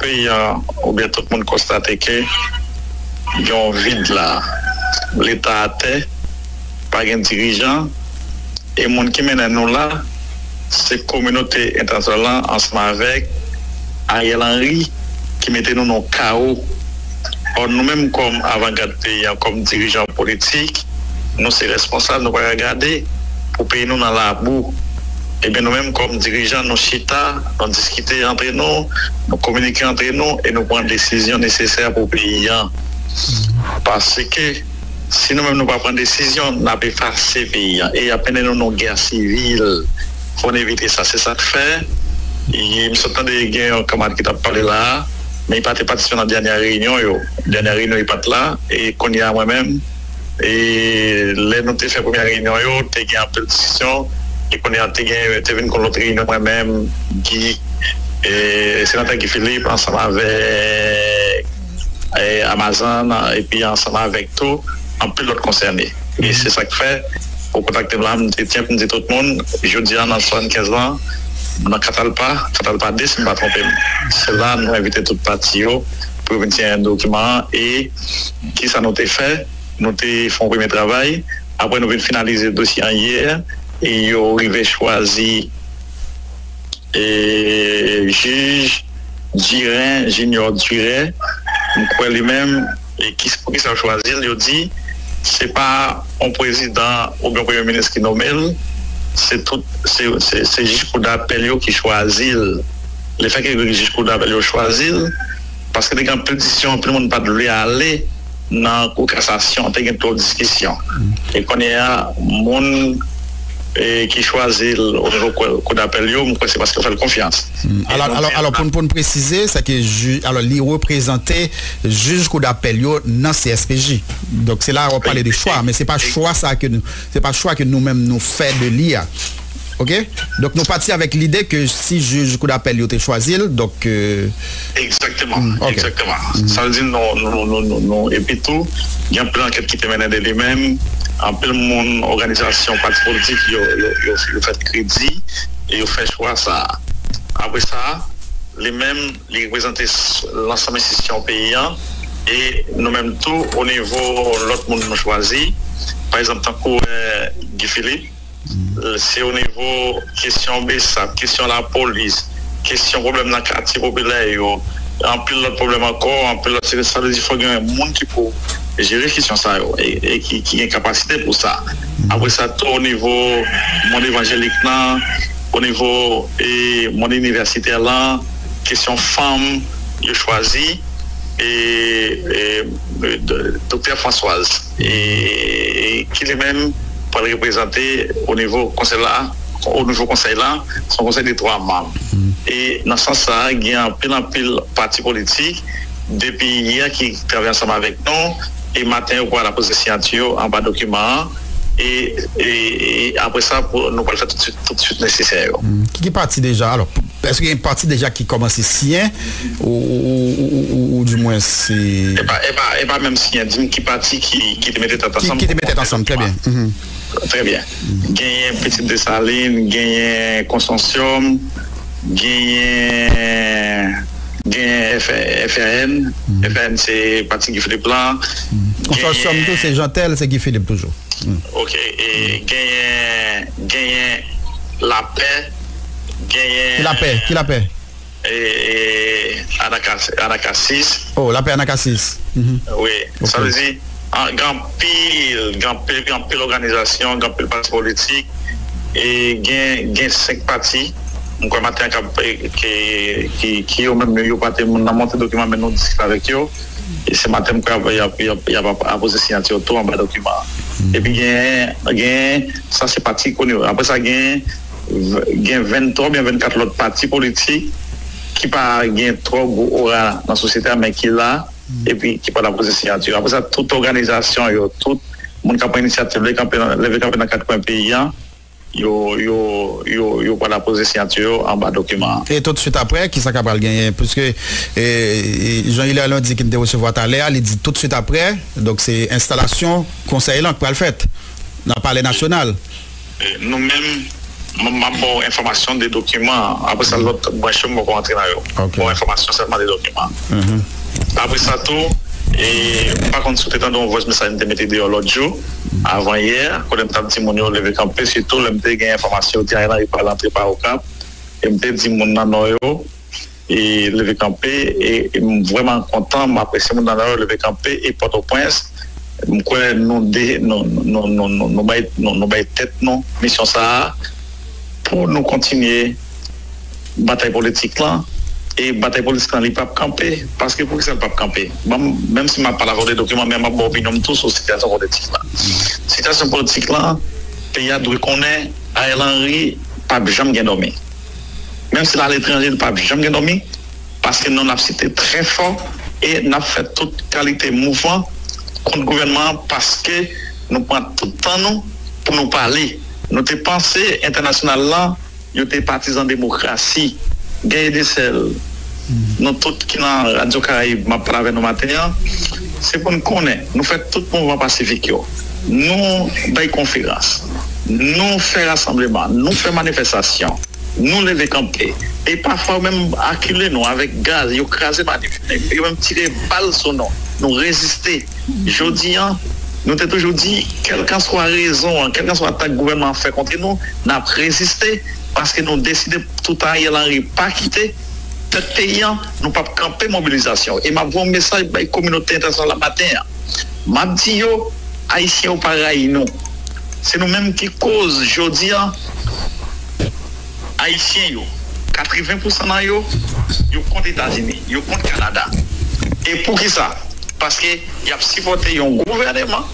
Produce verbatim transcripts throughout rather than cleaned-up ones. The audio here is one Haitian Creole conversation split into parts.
peyi an, oubyen tout moun konstate ke gen yon vid la. Leta atè, pa gen dirijan, e moun ki mennen nou la, se kominote entènasyonal lan ansanm avèk Ariel Henry ki mete nou nan kawo. Ò, nou menm kòm avangad peyi an, kòm dirijan politik, nou se responsab, nou pa ka gade pou peyi nou nan labou. Ebyen, nou menm kòm dirijan, nou chita, nou diskite antre nou, nou kominike antre nou e nou pran desizyon nesesè pou peyi an. Paske si nou menm nou pa pran desizyon, n ap efase peyi an e y ap mennen nou nan gè sivil. Fò n evite sa. Se sa k fè, e, m sot tande gen yon kanmarad ki t ap pale la a, men li pa te patisipe nan dènye reyinyon yo. Dènye reyinyon li pa t la, e kounye a mwen menm, e lè nou te fè premyè reyinyon yo, te gen anpil diskisyon, e kounye a te gen, te vin gon lòt reyinyon mwen menm, Guy, e, senatè Guy Philippe, ansanm avèk, e, Amazon, epi ansanm avèk tou anpil lòt konsène. E se sa k fè, ou kontakte m la, m te tyen pou m di tout moun, jodi a, nan swasannkenz lan, nan Katalpa, Katalpa de, si m pa twonpe m. Se la nou envite tout pati yo pou yo vin siyen dokiman an. E kisa nou te fè? Nou te fè yon premye travay. Apre, nou vin finalize dosye an yè. E yo rive chwazi, e, jij Durin, Junior Durin. M kwè li menm, e ki, poukisa yo chwazi l, yo di, se pa yon prezidan oubyen yon premye minis ki nonmen l, se tout, se, se, se jij koudapèl yo ki chwazi l. Lefètke jij koudapèl yo chwazi l, paske te gen anpil diskisyon, anpil moun pa t vle ale nan kou kasasyon, te gen twòp diskisyon. E kounye a, moun, e, ki chwazi l o nivo kou, koudapèl yo, m kwè se paske yo fè l konfyans. E alò, nou alò, gen alò, pou n, pou n presize, se ke jij, alò, li reprezante jij koudapèl yo nan C S P J. Donk, se la w ap pale de chwa, men se pa chwa sa ke nou, se pa chwa ke nou menm nou fè de li a. Ok? Donk, nou pati avèk lide ke si jij koudapèl yo te chwazi l, donk, e, Egzakteman, egzakteman. Sa vle di nou, nou, nou, nou, nou, epi tou, gen anpil ankèt ki te mennen de li menm, anpil moun, òganizasyon, pati politik, yo, yo, yo, yo fè kredi, e yo fè chwa sa a. Apre sa, li menm, li reprezante s, lansanm enstitisyon peyi an, e nou menm tou, o nivo lòt moun nou chwazi, pa egzanp, tankou, e, Guy Philippe, se o nivo kesyon BSAP, kesyon lapolis, kesyon pwoblèm nan katye popilè yo, anpil lòt pwoblèm ankò, anpil lòt, se, sa vle di fò gen moun ki pou jere kesyon sa yo, e, e ki, ki gen kapasite pou sa. Apre sa, tou o nivo mond evanjelik lan, o nivo, e, mond inivèsitè lan, kesyon fanm yo chwazi, e, e, e, Doktè Françoise, e, e ki li menm pral reprezante o nivo konsèy la, o nivo konsèy la, se yon konsèy de twa manm. E nan sans sa a, gen anpil, anpil pati politik depi yè ki travay ansanm avèk nou, e maten yo pral poze siyati yo anba dokiman an, e, e, e apre sa, pou, nou pral fè tout swit, tout swit nesesè yo. Hmm. Ki, ki pati deja? Alò, èske gen pati deja ki kòmanse siyen ou, ou, ou, ou, ou, ou di mwen se... E pa, e pa, e pa menm siyen, di m ki pati ki, ki te mete tèt ansanm. Ki, ki te mete tèt ansanm, trè byen. Mhm. Trè byen. Genyen Pitit Desalin, genyen Konsosyòm, genyen, genyen F R, F R N. Mhm. F R N se pati Guy Philippe lan. Mhm. Konsosyòm tou, se Jeantel, se Guy Philippe toujou. Hmm. Ok, e genyen, genyen Lapè, genyen... Ki Lapè? Ki Lapè? E, e, Anakas-, Anakasis. Oh, Lapè Anakasis. Mhm. Wi, sa vle di, an, gen anpil, gen anpil, gen anpil òganizasyon, gen anpil pati politik, e gen, gen senk pati. M kwè maten an k ap, e, ki, ki, ki yo menm yo pa te nan monte dokiman, men nou diskite avèk yo. E se maten m kwè y ap, y ap, y ap, y ap apoze siyati yo tou anba dokiman an. Epi gen, gen, sa se pati konnen yo. Apre sa, gen, gen venntwa oubyen vennkat lòt pati politik ki pa gen twò gwo ora nan sosyete a, men ki la, epi ki pral apoze siyati yo. Apre sa, tout òganizasyon yo, tout moun k ap pran inisyativ, leve kanpe nan, leve kanpe nan kat kwen peyi an, yo, yo, yo, yo pral apoze siyati yo anba dokiman an. E tout swit apre, kisa k ap pral genyen? Piske, e, e, Jean Hilaire Landy ki n te resevwa talè a, li di tout swit apre, donk se enstalasyon konsèy lan k pral fèt nan Palè Nasyonal. E, nou menm, M ap ba w enfòmasyon de dokiman. Apre sa, lòt branch yo, m poko antre nan yo. M ba w enfòmasyon sèlman de dokiman. Apre sa tou, e, m pa konn si w te tande yon voice message m te mete deyò lòt jou, avan yè, kote m t ap di moun yo leve kanpe, sitou lè m te gen enfòmasyon yo di Ariel Henry pral antre pa Okap, e m te di moun nan Nò yo, e leve kanpe, e, e m vrèman kontan, m apresye moun nan Nò yo leve kanpe, e Pòtoprens, m kwè nou de, nou, nou, nou, nou, nou bay, nou, nou bay tèt nou misyon sa a pou nou kontinye batay politik lan, e batay politik lan li p ap kanpe, paske poukisa l p ap kanpe? Bon, menm si m ap pale avè w de dokiman, men m ap ba opinyon m tou sou sitiyasyon politik lan. Sitiyasyon politik lan, peyi a dwe konnen Ariel Henry p ap janm gen dòmi. Menm si l aletranje, li p ap janm gen dòmi, paske nou n ap site trè fò e n ap fè tout kalite mouvman kont gouvènman an, paske nou pran tout tan nou pou nou pale. Nou te panse entènasyonal lan, yo te patizan demokrasi. Guy Etincelle, nou tout ki nan Radyo Karayib, m ap pale avè nou maten an, se pou n konnen, nou fè tout mouvman pasifik yo. Nou bay konferans, nou fè rasanbleman, nou fè manifestasyon, nou leve kanpe. E pafwa yo menm akile nou avèk gaz, yo kraze manif, yo menm tire bal sou nou. Nou reziste. Jodi an, nou te toujou di, kèlkanswa rezon an, kèlkanswa atak gouvènman an fè kont nou, n ap reziste, paske nou deside tout Ariel Henry pa kite tèt peyi an, nou p ap kanpe mobilizasyon. E m ap voye yon mesaj bay kominote entènasyonal la maten an. M ap di yo, Ayisyen yo pa rayi nou. Se nou menm ki koz jodi an, Ayisyen yo, katreven pousan nan yo, yo kont Etazini, yo kont Kanada. E poukisa? Paske y ap sipòte yon gouvèneman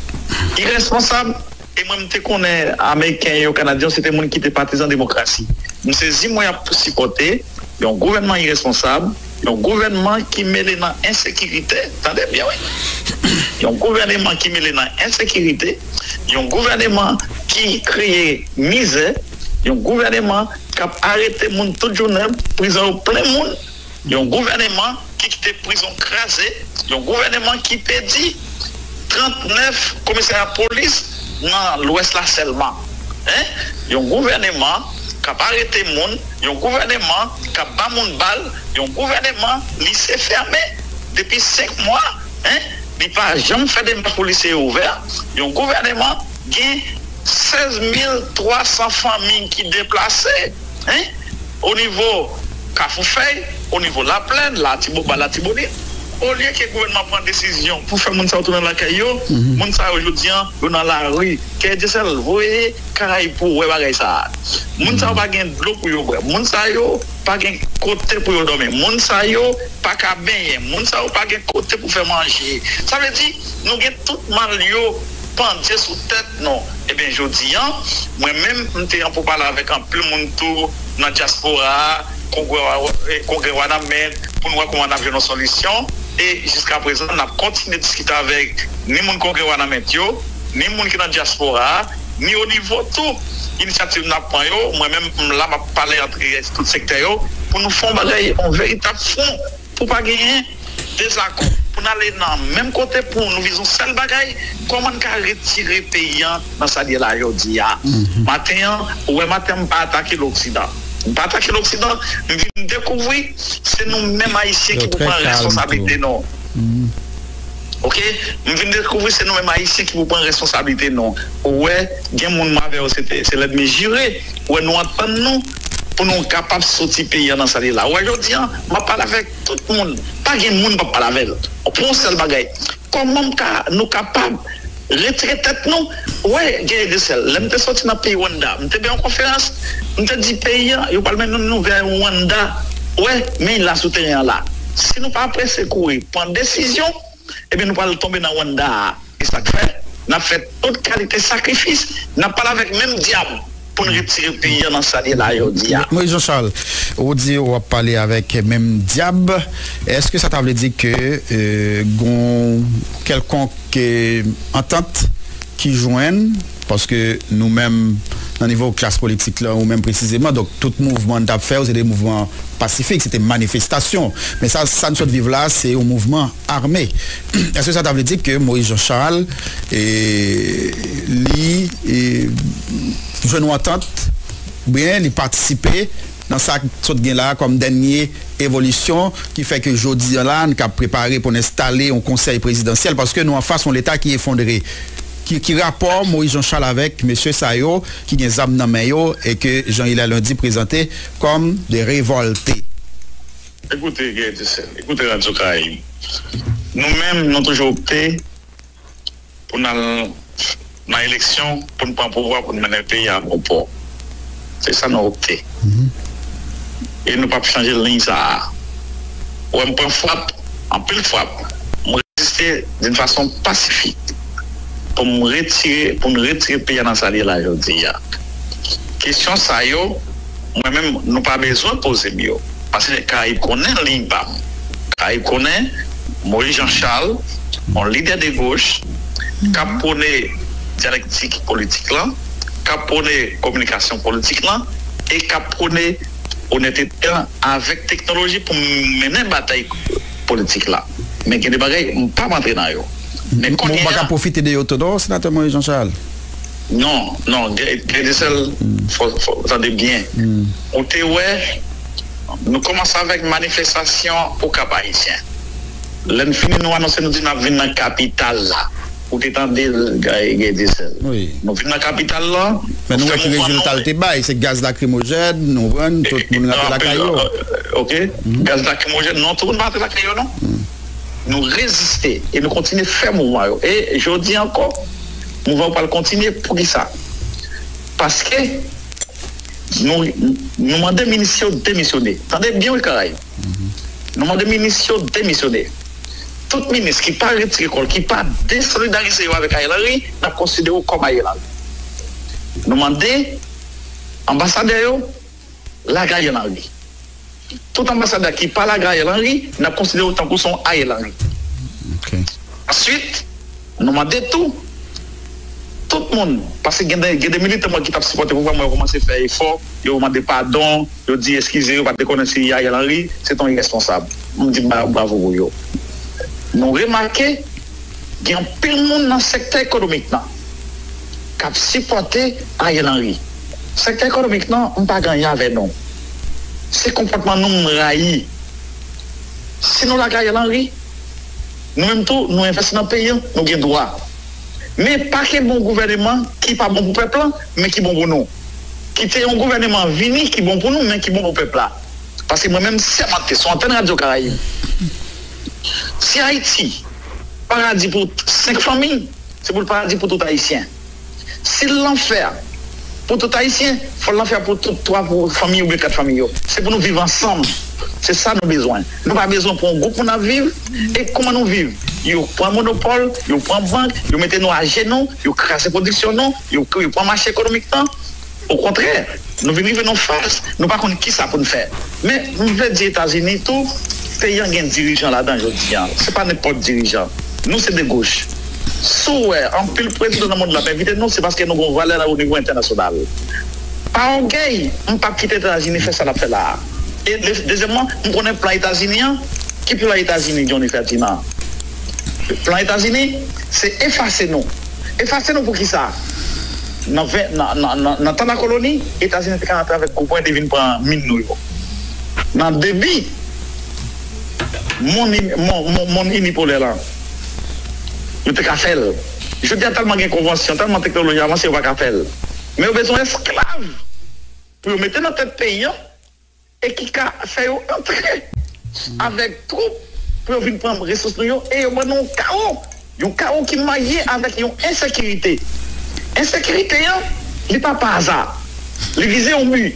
iresponsab. E mwen, m te konnen Ameriken yo, Kanadyen yo, se te moun ki te patizan demokrasi. M sezi mwen ap sipòte yon gouvènman iresponsab, yon gouvènman ki mele nan ensekirite, tande byen, wi. Yon gouvèneman ki mele nan ensekirite, yon gouvèneman ki kreye mizè, yon gouvèneman k ap arete moun tout jounen, prizon yo plen moun, yon gouvèneman ki kite prizon kraze, yon gouvèneman ki pèdi trannèf komisarya polis nan Lwès la sèlman. Hein? Yon gouvèneman k ap arete moun, yon gouvèneman k ap ba moun bal, yon gouvèneman lise fèmen depi senk mwa, hein? Li pa janm fè demach pou lise yo ouvè. Yon gouvèneman gen sèz mil twa san fanmi ki deplase, hein? O nivo Kafou Fèy, o nivo Laplèn, Latiboba, Latibonit, olye ke gouvènman pran desizyon pou fè moun sa yo tounen lakay yo, moun sa yo jodi an, yo nan lari. Guy Etincelle, voye Karayib pou w wè bagay sa a. Moun sa yo pa gen dlo pou yo bwè. Moun sa yo pa gen kote pou yo dòmi. Moun sa yo pa ka benyen. Moun sa yo pa gen kote pou fè manje. Sa vle di, nou gen tout mal yo pandye sou tèt nou. Ebyen, jodi an, mwen menm, m te an poupale avèk anpil moun tou nan dyaspora a, kongrè, kongrè Wanament, pou n wè kòman n ap jwenn yon solisyon. E jiskaprezan, n ap kontinye diskite avèk ni moun kongrè Wanament yo, ni moun ki nan dyaspora a, ni o nivo tou inisyativ n ap pran yo. Mwen menm, m la, m ap pale ant tout sektè yo pou nou fè yon bagay, yon veritab fwon, pou pa genyen dezakò, pou n ale nan menm kote, pou nou vize yon sèl bagay, kòman n ka retire peyi an nan sa l ye la jodi a. Maten an, ou wè maten an, m pa atake Loksidan. M pa atake Loksidan, m vin dekouvri se nou menm Ayisyen ki pou pran responsablite nou. Oke? M vin dekouvri se nou menm Ayisyen ki pou pran responsablite nou. Ou wè, gen moun m avè yo se te, se lènmi jire. Ou wè, nou antann nou pou nou kapab soti peyi an nan sa l ye la. Ou wè, jodi an, m ap pale avèk tout moun. Pa gen moun m p ap pale avè l. Pou yon sèl bagay. Kòman m ka, nou kapab retire tèt nou? Ou wè, Guy Etincelle, lè m te soti nan peyi Rwanda, m te bay yon konferans, m te di peyi an, yo pral mennen nou vè Rwanda. Ou wè, men la sou teren an la. Si nou pa prese kouri, pran desizyon, ebyen nou pral tonbe nan Rwanda a. E sa k fè, n ap fè tout kalite sakrifis, n ap pale avèk menm dyab pou n retire peyi an nan sa l ye la jodi a. Moïse Jean Charles, ou di w ap pale avèk menm dyab. Èske sa ta vle di ke, euh, gon kèlkonk, euh, antant ki jwenn, paske nou menm, nan nivo klas politik la, ou menm presizeman, donk, tout mouvman n t ap fè yo, se te mouvman pasifik, se te manifestasyon. Men sa, sa n sot viv la, se yon mouvman ame. Èske sa ta vle di ke Moïse Jean Charles, e, li, e, jwenn yon antant oubyen li patisipe nan sa k sot gen la kòm dènye evolisyon ki fè ke jodi a la, n ka prepare pou n enstale yon konsèy prezidansyèl, paske nou anfas yon Leta ki efondre. Ki, ki rapò Moïse Jean Charles avèk mesye sa yo ki gen zam nan men yo e ke Jean Hilaire Lundi prezante kòm de revòlte? Ekoute, Guy Etincelle, ekoute Radyo Karayib. Nou menm, nou toujou opte pou n al nan eleksyon, pou n pran pouvwa, pou n mennen peyi a bon pò. Se sa nou opte. E nou p ap chanje liy sa a. Ou wè m pran frap, anpil frap. M reziste d'une façon pacifique pou m retire, pou n retire peyi a nan sa l ye la jodi a. Kesyon sa yo, mwen menm, nou pa bezwen poze m yo. Paske Karayib konnen liy pa m. Karayib konnen Moïse Jean Charles, yon lidè de goch, k ap pwone dyalektik politik lan, k ap pwone kominikasyon politik lan, e k ap pwone onètete lan avèk teknoloji pou mennen batay politik la. Men gen de bagay, m p ap antre nan yo. Men Ou pa ka pwofite de yo tou non, Senatè Moïse Jean Charles? Non, non, Guy Etincelle, fò, fò tande byen. Ou te wè, nou kòmanse avèk manifestasyon Okap Ayisyen. Lè n fini, nou anonse, nou di n ap vin nan kapital la. Ou te tande l, Guy Etincelle. Nou vin nan kapital la. Men nou wè ki rezilta l te bay, se gaz lakrimojèn, nou konprann, tout moun rantre lakay yo. Ok, gaz lakrimojèn, non, tout moun pa rantre lakay yo, non. Nou reziste e nou kontinye fè mouvman yo. E jodi ankò, mouvman yo pral kontinye. Poukisa? Paske nou, nou mande minis yo demisyone. Tande byen, wi, Karayib. Nou mande minis yo demisyone. Tout minis ki pa retire kò l, ki pa desolidarize yo avèk Ariel Henry, n ap konsidere w kòm Ariel Henry. Nou mande anbasadè yo lage Ariel Henry. Tout anbasadè ki pa lage Ariel Henry, n ap konsidere w tankou se yon Ariel Henry. Answit, nou mande tou, tout moun, paske gen de, gen de militan mwen ki t ap sipòte pouvwa, mwen yo kòmanse fè efò, yo mande padon, yo di eskize, yo pa te konnen si Ariel Henry se t on iresponsab. M di bravo pou yo. Nou remake, gen anpil moun nan sektè ekonomik lan k ap sipòte Ariel Henry. Sektè ekonomik lan, m pa gen anyen avè nou. Se konpòtman nou m rayi. Si nou lage Ariel Henry, nou menm tou, nou envesti nan peyi a, nou gen dwa. Men pa kenbe yon gouvèneman ki pa bon pou pèp lan, men ki bon pou nou. Kite yon gouvèneman vini ki bon pou nou, men ki bon pou pèp la. Paske mwen menm sèmante sou antèn Radyo Karayib, si Ayiti paradi pou senk fanmi, se pou l paradi pou tout Ayisyen. Si l lanfè pou tout Ayisyen, fò l lanfè pou tout twa fanmi oubyen kat fanmi yo. Se pou nou viv ansanm. Se sa nou bezwen. Nou pa bezwen pou yon gwoup moun ap viv. E kòman nou viv? Yo pran monopòl, yo pran bank, yo mete nou ajenou, yo kraze pwodiksyon nou, yo, yo pran mache ekonomik lan. Okontrè, nou vin rive nan faz nou pa konn kisa pou n fè. Men m vle di Etazini tou, peyi an gen dirijan ladan jodi a. Se pa nenpòt dirijan. Nou se de goch. Si w wè anpil prezidan nan mond lan ap envite nou, se paske nou gen yon valè la o nivo entènasyonal. Pa ògèy, m p ap kite Etazini fè sa l ap fè la a. E dezyèmman, m konnen plan Etazini an, ki plan Etazini, Johnny Ferdinand? Plan Etazini, se efase nou. Efase nou pou kisa? Nan, nan, nan, nan, nan tan lakoloni, Etazini te ka rantre avèk gwo pwen e te vin pran min nou yo. Nan debi monn, monn, monn, monn inipolè lan, yo te ka fè l. Jodi a, tèlman gen konvansyon, tèlman teknoloji avanse, yo pa ka fè l. Men yo bezwen esklav pou yo mete nan tèt peyi an e ki ka fè yo antre avèk twoup pou yo vin pran resous nou yo e yo ban nou yon kawo. Yon kawo ki marye avèk yon ensekirite. Ensekirite an, li pa pa aza. Li vize yon bi.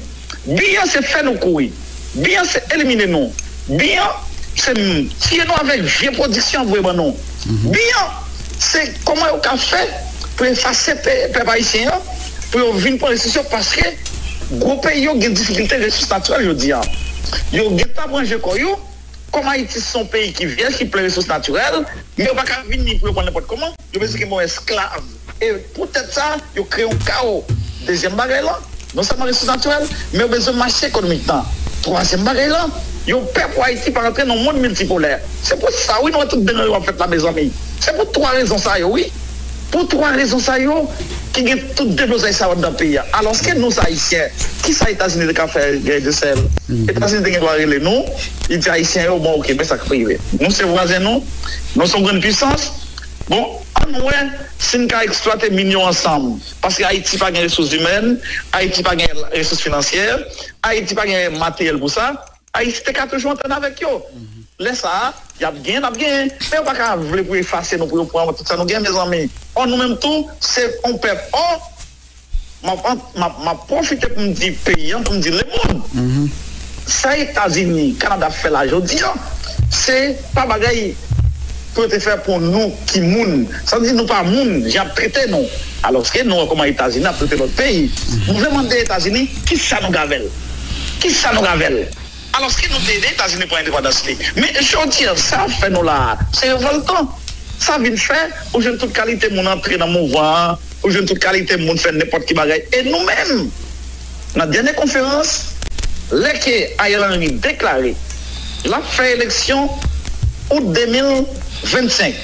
Bi an se fè nou kouri. Bi an se elimine nou. Bi an se tiye nou avèk vye pwodiksyon yo voye ban nou. Bi an se kòman yo ka fè pou efase pèp ayisyen an, pou yo vin pran resous yo, paske gwo peyi yo gen difikilte resous natirèl jodi a. Yo gentan ap ranje kò yo, kòm Ayiti se yon peyi ki vyèj, ki plen resous natirèl, men yo pa ka vini pou yo pran nenpòt kòman. Yo bezwen kenbe yon esklav. E poutèt sa, yo kreye yon kawo. Dezyèm bagay lan, non sèlman resous natirèl, men yo bezwen mache ekonomik lan. Twazyèm bagay lan, yo pè pou Ayiti pa rantre nan yon mond miltipolè. Se pou sa, wi, nou wè tout dega yo ap fèt la, mezanmi. Se pou twa rezon sa yo, wi. Pou twa rezon sa yo, ki gen tout deblozay sa yo anndan peyi a. Alòske nou, Ayisyen, kisa Etazini te ka fè, Guerrier Sel? Etazini te gen dwa rele nou, li di Ayisyen yo, bon, oke, men sa k rive. Nou se vwazen nou, nou se yon grann pisans. Bon, ann wè si n ka eksplwate min yo ansanm. Paske Ayiti pa gen resous imèn, Ayiti pa gen resous finansyè, Ayiti pa gen materyèl pou sa. Ayiti te ka toujou antann avèk yo. Lè sa a, y ap genyen, n ap genyen. Men yo pa ka vle pou yo efase nou, pou yo pran tout sa nou genyen, mezanmi. Ò, nou menm tou, se yon pèp. Ò, m ap, m ap, m ap pwofite pou m di peyi an, pou m di lemonn. Sa Etazini, Kanada fè la jodi a, se pa bagay pou yo te fè pou nou ki moun. Sa vle di nou pa moun, jan y ap trete nou. Alòske nou wè kòman Etazini ap trete lòt peyi. Nou vle mande Etazini, kisa nou gen avè l? Kisa nou gen avè l? Alòske nou te ede Etazini pran endepandans li. Men jodi a, sa ap fè nou la a, se revòltan. Sa vin fè, ou jwenn tout kalite moun antre nan mouvman an, ou jwenn tout kalite moun fè nenpòt ki bagay. E nou menm, nan dènye konferans, lè ke Ariel Henry deklare l ap fè eleksyon out de mil vennsenk,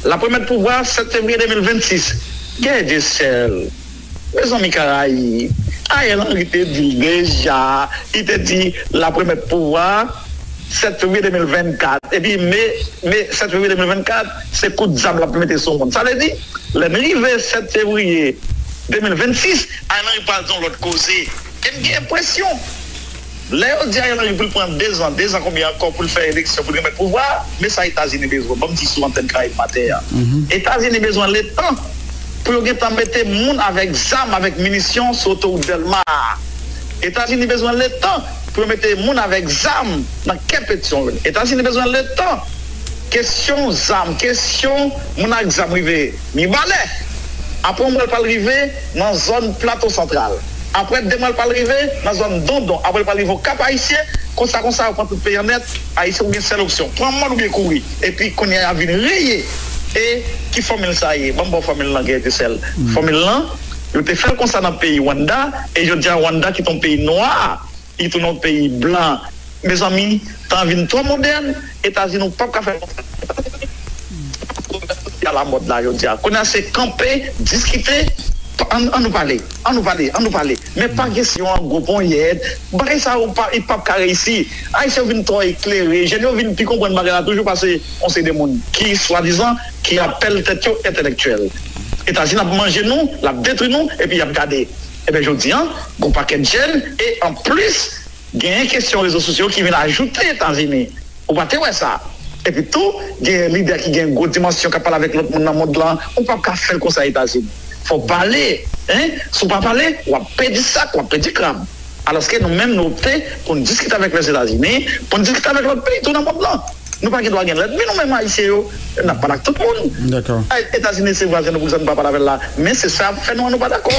l ap remèt pouvwa sèt fevriye de mil vennsis, Guerrier Sel, Mezanmi Karayib, Ariel Henry te di l deja, li te di l ap remèt pouvwa a sèt fevriye de mil vennkat. Epi me, me sèt fevriye de mil vennkat, se kout zam l ap mete sou moun. Sa vle di, lè n rive sèt fevriye de mil vennsis, Ariel Henry pral di yon lòt koze. E m gen enpresyon, lè yo di Ariel Henry pou l pran dezan, dezan konbyen ankò pou l fè eleksyon, pou l remèt pouvwa a, men sa Etazini bezwen. Ban m di sou antèn Karayib Maten an. Etazini bezwen letan pou yo gentan mete moun avèk zam, avèk minisyon sou otowout Dèlma a. Etazini bezwen letan pou yo mete moun avèk zam nan kè Petyonvil. Etazini bezwen letan kesyon zam, kesyon moun ak zam rive Mibalè. Apre yon mwa l pral rive nan zòn Plato Santral. Apre de mwa l pral rive nan zòn Dondon. Apre l pral rive Okap Ayisyen. Konsa, konsa, yo pran tout peyi an nèt. Ayisyen, ou gen sèl opsyon. Pran mòn oubyen kouri. Epi kounye a y ap vin reye. E ki fòmil sa ye? Ban m ba w fòmil lan, Guerrier Sel. Fòmil lan, yo te fè l konsa nan peyi Rwanda. E jodi a, Rwanda ki te yon peyi nwa, li tounen yon peyi blan. Mezanmi, tan an vin twò modèn, Etazini ou p ap ka fè konsa. Alamòd la jodi a. Kounye a se kanpe, diskite, ann, ann nou pale, ann nou pale, ann nou pale. Men pa kesyon an gwo ponyèt, bagay sa yo pa, li p ap ka reyisi. Ayisyen yo vin twò eklere, jèn yo vin pi konprann bagay la toujou pase yon seri de moun ki swadizan, ki apèl tèt yo entèlektyèl. Etazini ap manje nou, l ap detwi nou, epi y ap gade. Ebyen jodi a, gon pakèt jèn, e anplis, genyen kesyon rezo sosyo ki vin ajoute Etazini. Ou pa te wè sa? Epi tou, genyen lidè ki gen gwo dimansyon k ap pale avèk lòt moun nan mond lan. Ou p ap ka fè l konsa Etazini. Fò w pale, en? Si w pa pale, w ap pèdi sak, w ap pèdi krab. Alòske nou menm, nou opte pou n diskite avèk Lèzetazini, pou n diskite avèk lòt peyi tou nan mond lan. Nou pa gen dwa gen lènmi, nou menm Ayisyen yo, n ap pale ak tout moun. Ay, Etazini se vwazen nou, poukisa nou pa pale avè l la? Men se sa ap fè nou an nou pa dakò.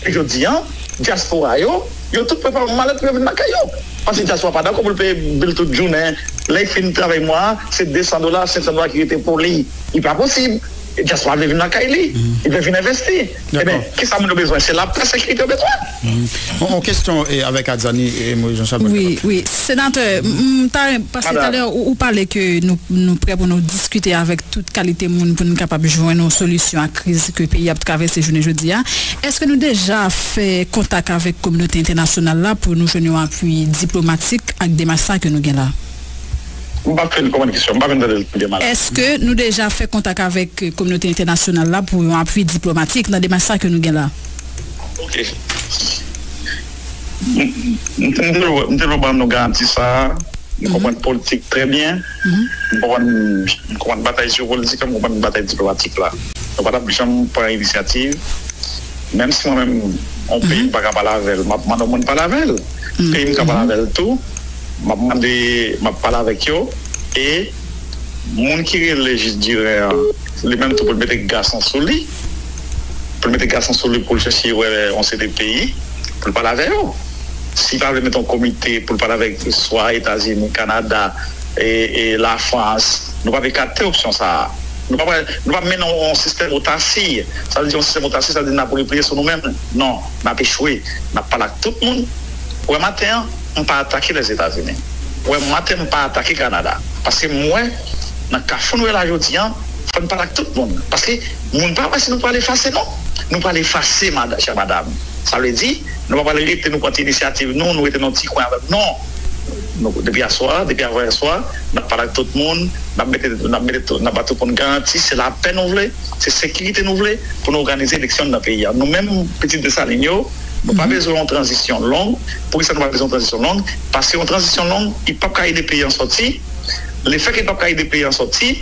E jodi a, dyaspora yo, yo tout prepare malèt pou yo vin lakay yo. Paske dyaspora pa dakò pou l peye bil tout jounen. Lè l fin travay mwa a, se de san dola, senk san dola ki rete pou li. Li pa posib. E dyaspora vle vin lakay li. Li vle vin envesti. Ebyen, kisa moun yo bezwen? Se lapè, sekirite yo bezwen. On, on kesyon eh, avèk Adzani e Moïse Jean Charles. Wi, wi. Senatè, m ta renmen, paske talè ou, ou pale ke nou, nou prè pou nou diskite avèk tout kalite moun pou nou kapab jwenn yon solisyon a kriz ke peyi ap travèse jounen jodi a. Èske nou deja fè kontak avèk kominote entènasyonal la pou nou jwenn yon apui diplomatik ak demach sa ke nou gen la? M pa fin konprann kesyon, m pa fin tande l byen mal. Èske nou deja fè kontak avèk kominote entènasyonal la pou yon apui diplomatik nan demach sa ke nou gen la? Ok. M te dwe ban nou garanti sa a. M konprann politik trè byen. M konprann, m konprann batay jewopolitik la, m konprann batay diplomatik la. Nou pa t ap janm pran inisyativ. Menm si mwen menm, yon peyi m pa ka pale avè l, m ap mande yon moun pale avè l. Peyi m ka pale avè l tou, m ap mande, m ap pale avèk yo. E moun ki rele Jis Diren an, li menm tou pou l mete gason sou li. Pou l mete gason sou li pou l chèche wè yon seri de peyi pou l pale avè yo. Si l pa vle mete yon komite pou l pale avèk swa Etazini, Kanada, e, e Lafrans, nou pa vle kate opsyon sa a. Nou pa, nou pa mennen yon sistèm otasi. Sa vle di yon sistèm otasi, sa vle di n ap repliye sou nou menm. Non, n ap echwe. N ap pale ak tout moun. Ou wè maten an, m pa atake Lèzetazini. Ou wè maten m pa atake Kanada. Paske m wè, nan kafou nou ye la jodi a, fò n pale ak tout moun. Paske moun pa wè si nou pral efase non. Nou pral efase, mad- chè madam. Sa vle di, nou pa pral rete, nou pran ti inisyativ nou, nou rete nan ti kwen avè nou. Non. Nou, depi aswè, depi avanyèswa, n ap pale ak tout moun, n ap mete, n ap mete tout, n ap ba tout moun garanti, se lapè nou vle, se sekirite nou vle, pou nou òganize eleksyon nan peyi a. Nou menm, pitit Desalin yo, nou pa bezwen yon tranzisyon long. Poukisa nou pa bezwen yon tranzisyon long? Paske yon tranzisyon long, li p ap ka ede peyi an sòti. Lefètke li p ap ka ede peyi an sòti,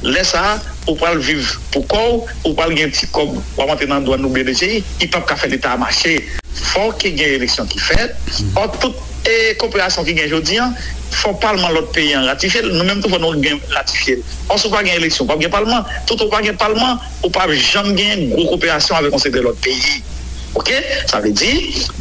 lè sa a, ou pral viv pou kò w, ou pral gen ti kòb, w ap antre nan dwàn oubyen D G I, li p ap ka fè Leta a mache. Fòk gen eleksyon ki fèt. Ò, tout, e, koperasyon ki gen jodi an, fò palman lòt peyi an ratifye l, nou menm tou fò nou gen ratifye l. Ò, si w pa gen eleksyon, w p ap gen palman. Tout ou pa gen palman, ou p ap janm gen gwo koperasyon avèk yon seri de lòt peyi. Oke? Sa vle di,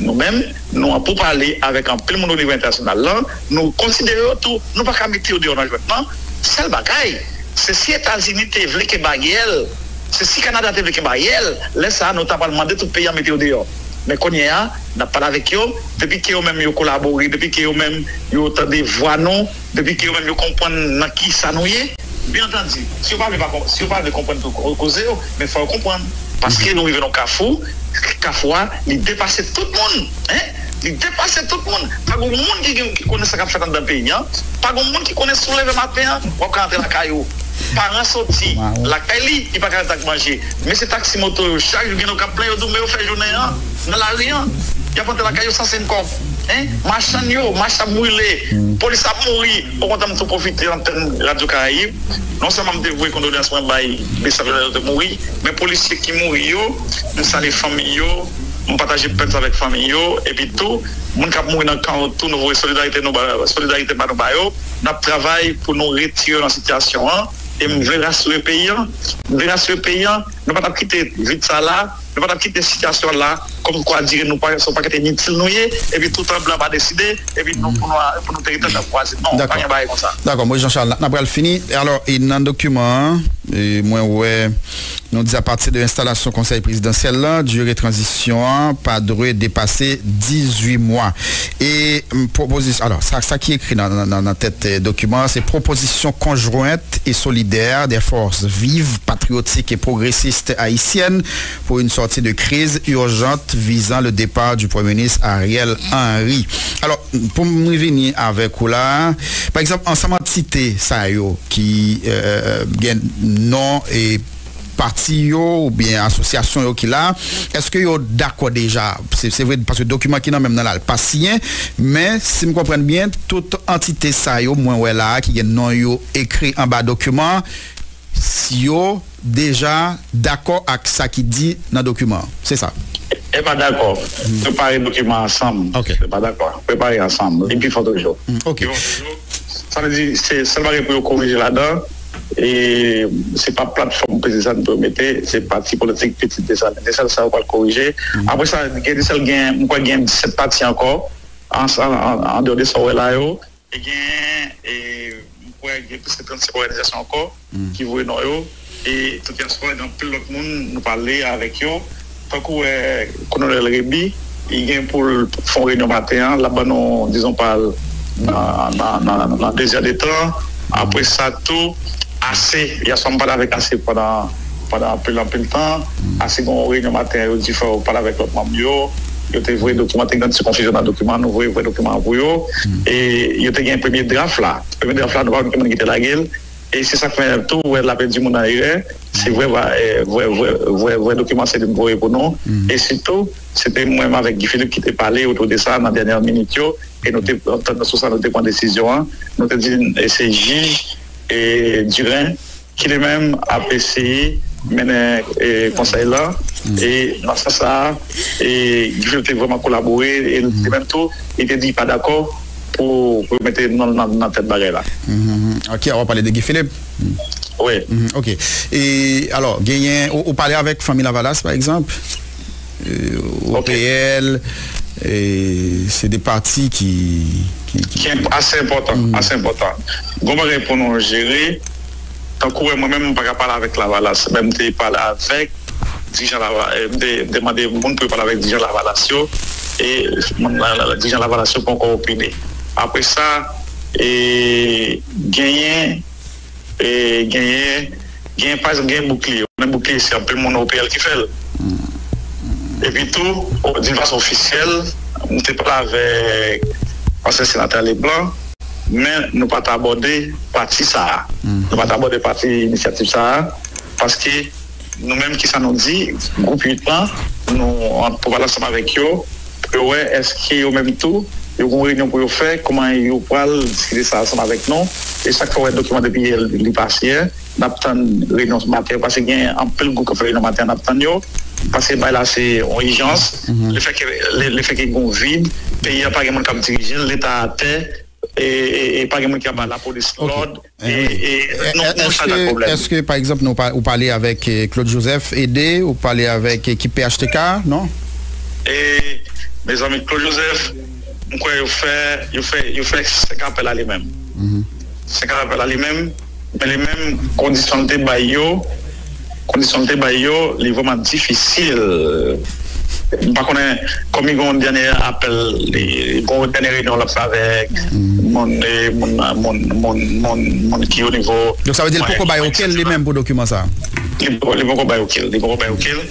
nou menm, nou an poupale avèk anpil moun o nivo entènasyonal lan, nou konsidere yo tou, nou pa ka mete yo deyò nan jwèt lan. Sèl bagay, se si Etazini te vle kenbe aryèl, se si Kanada te vle kenbe aryèl, lè sa a, nou ta pral mande tout peyi an mete yo deyò. Men kounye a, n ap pale avèk yo, depi ke yo menm yo kolabore, depi ke yo menm yo tande vwa nou, depi ke yo menm yo konprann nan ki sa nou ye, byen antandi, si yo pa vle pa konp- si yo pa vle konprann tou ko- koze yo, men fò yo konprann. Paske nou rive nan kafou, kafou a, li depase tout moun, en? Li depase tout moun. Pa gen moun ki gen, ki konnen sa k ap fèt anndan peyi an. Pa gen moun ki konnen si w leve maten an, w ap ka antre lakay ou. Paran soti lakay li, li pa ka ret ak manje. Mesye taksi moto yo, chak jou gen nou k ap plenn, yo di w, men yo fè jounen an nan lari an. Y ap antre lakay yo san senk kòb. En? Machann yo, mache ap brile, polis ap mouri. Okontrè, m tou pwofite antèn Radyo Karayib. Non sèlman m te voye kondoleyans mwen bay mesye yo te mouri, men polisye ki mouri yo, m salye fanmi yo, m pataje pèn sa avèk fanmi yo, epi tou, moun k ap mouri nan kan yo tou, nou voye solidarite nou ba, solidarite ba nou ba yo. N ap travay pou nou retire yo nan sitiyasyon an, e m vle rasire peyi an, m vle rasire peyi an, nou pa t ap kite vid sa la, nou pa t ap kite sitiyasyon la, kòmkwa dire nou pa, se yon pakèt initil nou ye, epi toutan blan pa deside, epi nou, pou nou, pou nou teritwa n ap kwaze. Non, pa gen bagay konsa. Dakò, Moyiz Jan Chal, n ap pral fini. Alò, e nan dokiman an, e mwen wè, nou di apati de enstalasyon konsèy prezidansyèl la, dire tranzisyon an pa dwe depase dizuit mwa. E, m, pwopozisyon, alò, sa, sa ki ekri nan, nan, nan, nan tèt, eh, dokiman an, se proposition conjointe et solidaire des forces vives, patriotiques et progressistes haïtiennes pour une sortie de crise urgente visant le départ du Premier ministre Ariel Henry. Alò, pou m revini avèk ou la, pa egzanp, ansanm antite sa yo ki, euh, gen non e pati yo oubyen asosyasyon yo ki la, èske yo dakò deja? Se, se vre, paske dokiman ki nan men m nan la, l pa siyen, men si m konprann byen, tout antite sa yo mwen wè la a ki gen non yo ekri anba dokiman an, si yo deja dakò ak sa ki di nan dokiman an. Se sa. E pa dakò. Prepare dokiman ansanm. Ok. E pa dakò. Prepare ansanm. Li pi fò toujou. Mm, ok. Yo, yo, sa vle di, se sèl bagay pou yo korije ladan. E se pa platfòm Pitit Desalin pou yo mete, se pati politik Pitit Desalin. Se sèl sa yo pral korije. Apre sa, gen, se sèl gen, m kwè gen disèt pati ankò, an, an, an, andeyò de sa w wè la yo. E gen, e, m kwè gen plis ke trannsenk òganizasyon ankò ki voye non yo. E tout dyaspora, gen anpil lòt moun, nou pale avèk yo. Tankou, e, Kolonèl Réby, li gen pou l fè yon reyinyon maten an, l ap ban nou, dizon, pa l nan, nan, nan, nan dezè de tan. Apre sa tou, ase, yèswa m pale avèk ase pandan, pandan anpil, anpil tan. Ase gen yon reyinyon maten an, yo di fò yo pale avèk lòt manm yo. Yo te voye dokiman, te gen ti konfizyon nan dokiman, nou voye, voye dokiman an pou yo. E yo te gen premye draf la. Premye draf la, nou pa konn ki moun ki te lage l. E se sa k fè tou, wè, l ap di moun an erè. Se vrè, va, e, vrè, vrè, vrè, vrè dokiman se li m voye pou nou. E sitou, se te mwen menm avèk Guy Philippe ki te pale otou de sa nan dènyè minit yo. E nou te antann nou sou sa, nou te pran desizyon an. Nou te di, e se jij, e, Durin, ki li menm ap eseye mennen, e, konsèy la. E nan sans sa a, e, Guy Philippe te vrèman kolabore, e li menm tou, li te di li pa dakò pou, pou mete non l nan, nan tèt bagay la. Mhm. Ok, w ap pale de Guy Philippe? Wi. Mhm, ok. E, alò, genyen, ou, ou pale avèk Fanmi Lavalas, pa egzanp? E, ok. O P L, e, se de pati ki, ki, ki, ki enp-, ase enpòtan, ase enpòtan. Gon bagay pou nou jere, tankou wè mwen menm, m pa ka pale avèk Lavalas, men m te pale avèk dirijan Lava-, e, m te, m te mande moun pou yo pale avèk dirijan Lavalas yo, e moun la, la, la, dirijan Lavalas yo poko opine. Apre sa, e, genyen, e, genyen, genyen, pa egzanp, genyen boukliye. Ou konnen boukliye, se anpil moun O P L ki fè l. Epi tou, o- d'une façon officielle, m te pale avèk ansyen senatè Leblanc, men nou pa t abòde pati sa a. Nou pa t abòde pati inisyativ sa a, paske nou menm, kisa nou di, gwoup uit lan, nou an- pou pale ansanm avèk yo, pou yo wè èske yo menm tou, yo gen yon reyinyon pou yo fè, kòman yo pral diskite sa ansanm avèk nou. E sa k fè w wè dokiman depi yè li pase yè, n ap tann reyinyon maten, paske gen anpil gwoup k ap fè reyinyon maten an, n ap tann yo, paske bagay la se yon ijans. Lefètke, le- lefètke gen yon vid, peyi a pa gen moun k ap dirije l, Leta atè, e, e, e pa gen moun ki ap ba lapolis lòd, e, e nou, nou sa dat pwoblèm. Èske, pa egzanp, nou pa- ou pale avèk eh, Claude Joseph, ede, ou pale avèk ekip P H T K, non? E, mezanmi, Claude Joseph, m kwè yo fè, yo fè, yo fè senk apèl a li menm. Senk apèl a li menm, men li menm, kondisyon l te bay yo, kondisyon l te bay yo, li vrèman difisil. M pa konnen kòm li gen yon dènye apèl, li gen yon dènye reyinyon l ap fè avèk moun, eh, moun, moun, moun, moun, moun ki o nivo. Donk, sa vle di l poko bay okenn li menm pou dokiman sa a? Li poko, li poko bay okenn, li poko bay okenn,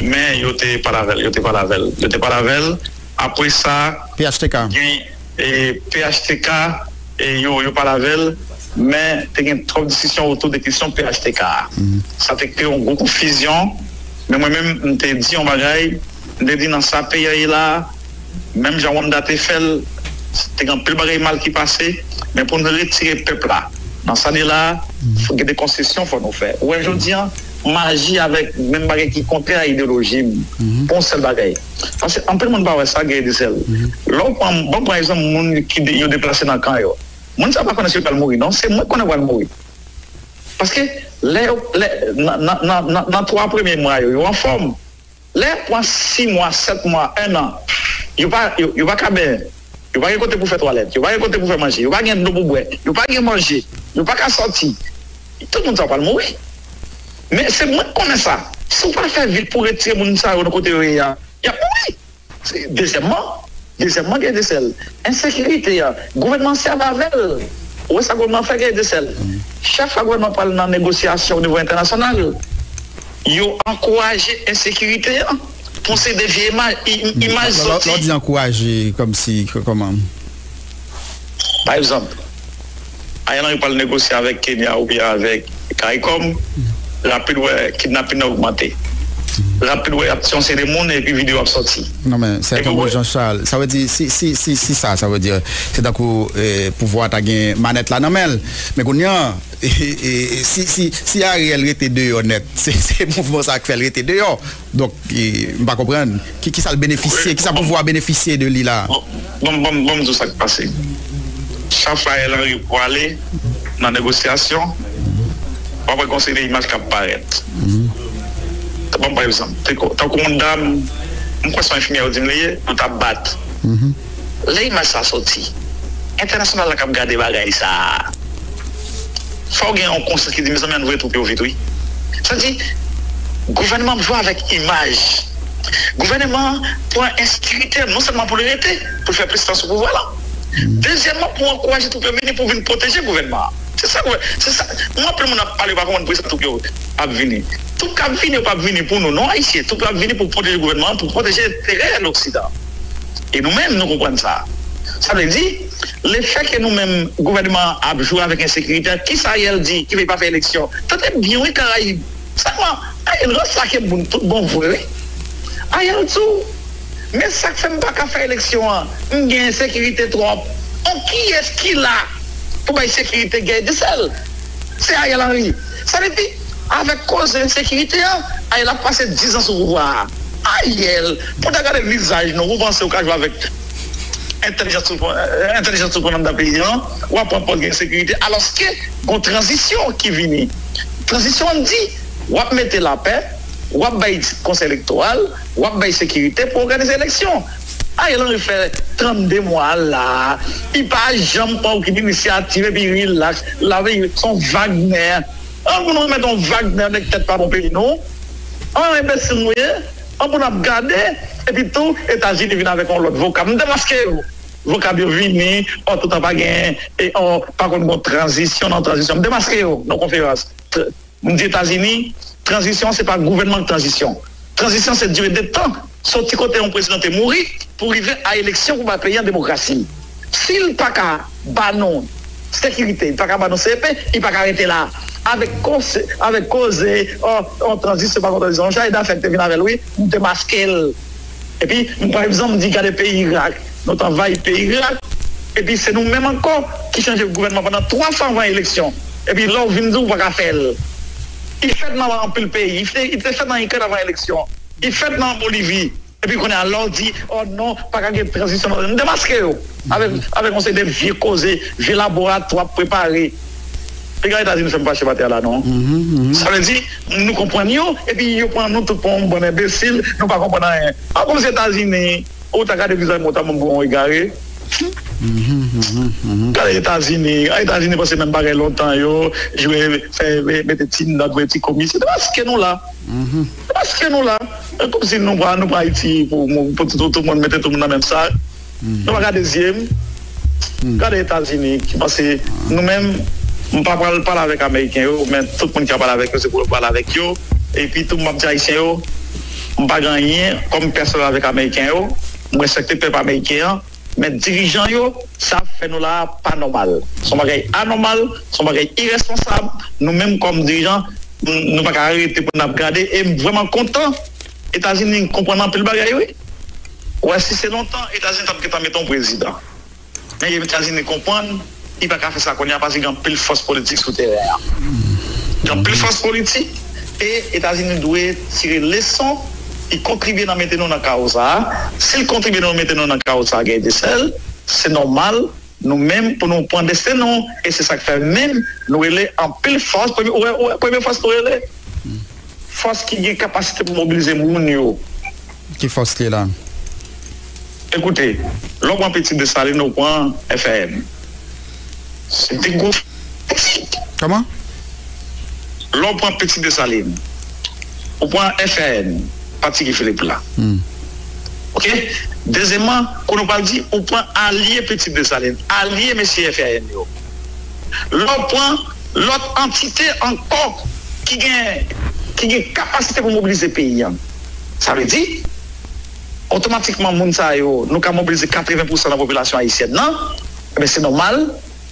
men yo te pale avè l, yo te pale avè l, yo te pale avè l. Apre sa, P H T K. Gen, eh, P H T K, eh, yo, yo pale avè l, men te gen twòp diskisyon otou de kesyon P H T K a. Sa te kreye yon gwo konfizyon, men mwen menm, m te di yon bagay, m te di nan sa peyi a ye la, menm jan Rwanda te fè l, te gen anpil bagay mal ki pase, men pou n retire pèp la nan sa de la, fò gen de konsesyon fò nou fè. Ou wè, jodi a, m aji avèk menm bagay ki kontrè a ideyoloji m, pou yon sèl bagay. Paske anpil moun pa wè sa, gen de sèl. Lè w pran, bon, pran egzanp moun ki de- yo deplase nan kan yo. Moun sa pa konnen si yo pral mouri, non. Se mwen k konnen yo pral mouri. Paske lè yo, lè, nan, nan, nan, nan, nan twa premye mwa yo, yo anfòm. Lè yo pran sis mwa, sèt mwa, en an, yo pa, yo, yo pa ka benyen. Yo pa gen kote pou fè twalèt. Yo pa gen kote pou fè manje. Yo pa gen dlo pou bwè. Yo pa gen manje. Yo pa ka sòti. Tout moun sa yo pral mouri. Men se mwen k konnen sa. Si w pa fè vit pou retire moun sa yo nan kote yo ye a, y ap mouri. Se- Dezyèmman, dezyèmman, gen de sèl. Ensekirite a, gouvènman an sèvi avè l. Ou wè sa gouvènman an fè, gen de sèl. Chak fwa gouvènman an pral nan negosyasyon o nivo entènasyonal, yo ankouraje ensekirite a. Pou se de vye imaj, i- i- imaj soti. Lè w di ankouraje, kòmsi, kòman? Pa egzanp, Ariel Henry pral negosye avèk Kenya oubyen avèk CARICOM, rapid wè kidnapin nan ogmante. Rapid wè y ap tiye yon seri de moun epi videyo ap sòti. Non, men, sèten bon, Jean Charles, sa vle di, si, si, si, si sa, sa vle di, se tankou eh, pouvwa a ta gen manèt la nan men l. Men kounye a, eh, eh, si, si, si Ariel rete deyò nèt, se, se mouvman sa k fè l rete deyò. Donk, eh, m pa konprann. Ki, ki sa l benefisye, ki sa pouvwa a benefisye de li la? Bon, bon, bon, bon, m di w sa k pase. Chak fwa Ariel Henry pwale nan negosyasyon, w ap wè gon seri de imaj k ap parèt. Ban m pa egzanp, tankou yon dam, m kwè se yon enfimyè yo di m li ye, yo t ap bat. Lè imaj sa sòti, entènasyonal la k ap gade bagay sa a. Fò gen yon konsyans ki di, mezanmi, ann voye twoup yo vit, wi. Sa di, gouvènman ap jwe avèk imaj. Gouvènman an pran ensekirite non sèlman pou l rete, pou l fè plis tan sou pouvwa la. Dezyèmman, pou ankouraje twoup yo vini pou vin pwoteje gouvènman an. Se sa, se sa. Mwen, anpil moun ap pale, yo pa konprann poukisa twoup yo ap vini. Twoup k ap vini yo p ap vini pou nou, non, Ayisyen. Twoup yo ap vini pou pwoteje gouvènman an, pou pwoteje enterè Loksidan. E nou menm, nou konprann sa. Sa vle di, lefètke nou menm, gouvènman an ap jwe avèk ensekirite a, kisa Ariel di ki fè li pa fè eleksyon? Tande byen, wi, Karayib. Sèlman, Ariel ranse lake moun tout bon vre, wi. Ariel di w, men sa k fè m pa ka fè eleksyon an, m gen ensekirite twòp. Bon, kiyès ki la pou bay sekirite Guy Desel? Se Ariel Henry. Sa vle di, avèk koze ensekirite an, Ariel ap pase diz an sou pouvwa a. Ariel, pou w ta gade vizaj nou, ou panse w ka jwe avèk entèlijans sou, entèlijans sou pran anndan peyi an, w ap pran pòz gen ensekirite, alòske gon tranzisyon ki vini. Tranzisyon an di, w ap mete lapè, w ap bay konsèy elektoral, w ap bay sekirite pou òganize eleksyon. Ariel Henry fè trannde mwa la, li pa janm pran okenn inisyativ epi rilaks, l ap se yon Wagner. An pou nou remèt yon Wagner nèg tèt pa bon peyi nou. An enbesil nou ye, an pou n ap gade, epi tou Etazini vin avèk yon lòt vokab. M demaske yo. Vokab yo vini, antoutan pa gen, e, an, pa konn gon tranzisyon nan tranzisyon. M demaske yo nan konferans. M di Etazini, tranzisyon se pa gouvènman k tranzisyon. Tranzisyon se dire de tan. Soti kote yon prezidan te mouri pou rive a eleksyon pou bay peyi an demokrasi. Si l pa ka ba nou sekirite, li pa ka ba nou C E P, li pa ka rete la. Avèk koze, avèk koze, oh, oh, tranzisyon pa konn tranzisyon, Jayda fèk te vin avè l, wi, m te maske l. Epi, m pran egzanp, m di, gade peyi Irak, nou t anvayi peyi Irak, epi se nou menm ankò ki chanje gouvènman pandan twa fwa anvan eleksyon. Epi lè w vin di w pa ka fè l. Li fèt nan anpil peyi, li te, li te fèt nan Ikrèn anvan eleksyon, li fèt nan Bolivi. Epi kounye a, lè w di, oh non, pa ka gen tranzisyon, nou demaske yo avèk, avèk yon seri de vye koze, vye laboratwa prepare. Piga Etazini fè m fache pa tè a la, non. Sa vle di, nou konprann yo, epi yo pran nou tout pou yon bann enbesil, nou pa konprann anyen. A, kòmsi Etazini, ou ta gade vizaj mwen, ou ta ban m pou yon egare. Gade Etazini, a, Etazini panse menm bagay lontan yo, jwe, fè, mete ti nòt, voye ti komi. Se demaske nou la. Demaske nou la. E kòmsi nou pran, nou pran Ayiti pou, pou tout, tout moun mete tout moun nan menm sak. Nou pa gade zye m. Gade Etazini ki panse nou menm, m pa pral pale avèk Ameriken yo, men tout moun ki ap pale avèk yo, se pou yo pale avèk yo. Epi tou, m ap di Ayisyen yo, m pa gen anyen kòm pèsonèl avèk Ameriken yo. M respekte pèp ameriken an, men dirijan yo, sa ap fè nou la a pa nòmal. Se yon bagay anòmal, se yon bagay iresponsab. Nou menm kòm dirijan, n-, nou pa ka rete pou n ap gade. E m vrèman kontan Etazini konprann anpil bagay, wi. Ou wè, si se lontan, Etazini t ap gentan mete yon prezidan. Men Etazini konprann, li pa ka fè sa kounye a paske gen anpil fòs politik sou teren an. Gen anpil fòs politik, e Etazini dwe tire leson, li kontribye nan mete nou nan kawo sa a. Si l kontribye nan mete nou nan kawo sa a, Guy Desel, se nòmal, nou menm, pou nou pran desten nou, e se sa k fè menm, nou rele anpil fòs, premye, ou wè, ou wè, premye fòs nou rele, fòs ki gen kapasite pou mobilize moun yo. Ki fòs li la? Ekoute, lè w pran Pitit Desalin, ou pran F R N. Se pi gwo. Kòman? Lè w pran Pitit Desalin, ou pran F R N, pati Guy Philippe la. Oke? Dezyèmman, kounye a w pral di, ou pran alye Pitit Desalin, alye mesye F R N yo. Lè w pran lòt antite ankò ki gen, ki gen kapasite pou mobilize peyi a. Sa vle di, otomatikman, moun sa yo, nou ka mobilize katreven pousan nan popilasyon ayisyèn nan, ebyen, se nòmal,